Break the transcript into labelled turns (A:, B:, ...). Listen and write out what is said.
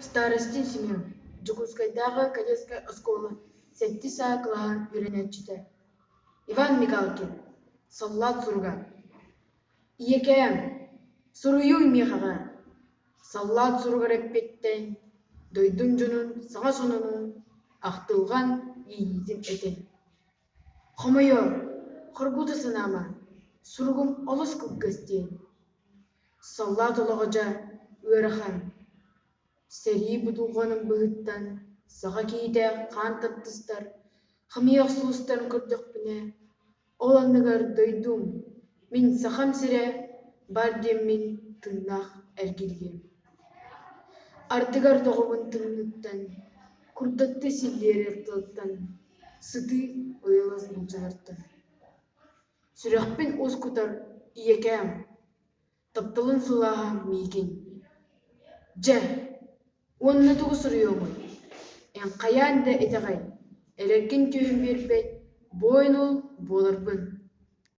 A: Старостин Семен, Дьокуускайдааҕы кадетскай оскуола сэттис А кылааһын үөрэнээччитэ. Иван Мигалкин, Саллаат суруга. Ийэкээм, суруйууй миэхэҕэ, саллаат суругар эппиттэн, дойдум дьонун саҥа сонунун, ахтылҕан иэйиитин этэн. Хомойо, хоргута санаама, суругум олус кылгас диэн. Саллаат олоҕо дьэ ыарахан. Сэрии будулҕанын быһыттан саха киһитэ хаан таттыстар, хамыйах сулустарын көрдөхпүнэ, ол анныгар дойдум, мин Сахам сирэ бар диэммин тыыннаах эргиллиэм. Ардыгар доҕобун тымныыттан, курдаттыы силлиэрэр тыалтан, сытыы ойолос булдьалартан. Сүрэхпин уоскутар ийэкээм, тапталын сылааһа миигин. Дьэ, уонна тугу суруйуомуй? Эн хайаан да итэҕэй, эрэлгин түһэн биэрбэт буойун уол буоларбын.